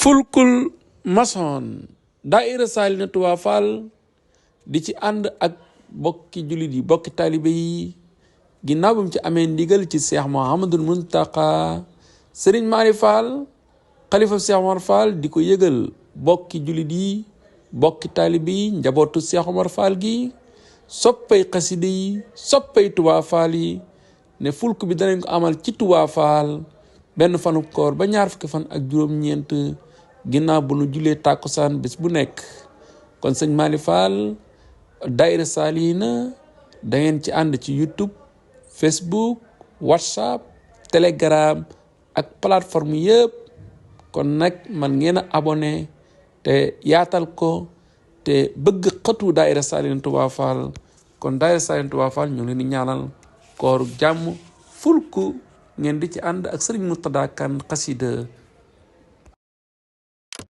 fulkul maçon daayira Saalina Touba Fall di ci ànd ak bokki jullit yi bokki taalibe yi ginnaaw bi mu ci amee ndigal ci Cheikh Mouhamadul Muntaqa Serigne Mari Fall xalifa Cheikh Omar Fall di ko yëgal bokki jullit yi bokki taalibe yi njabootu Cheikh Omar Fall gi soppay xaside yi soppay Touba Fall yi ne fulk bi danañ ko amal ci Touba Fall benn fanu koor ba ñaar fukki fan ak juróom-ñeent ginnaaw bu nu julee tàkkusaan bés bu nekk kon sëñ Mali Fall daayira Saalina da ngeen ci ànd ci YouTube Facebook WhatsApp Telegram ak plateforme yëpp kon nag man ngeen a abonné te yaatal ko te bëgg xëtu daayira Saalina Touba Fall kon daayira Saalina Touba Fall ñu leen di ñaanal kooru jàmm fulku ngeen di ci ànd ak Serigne Murtada Kane xasida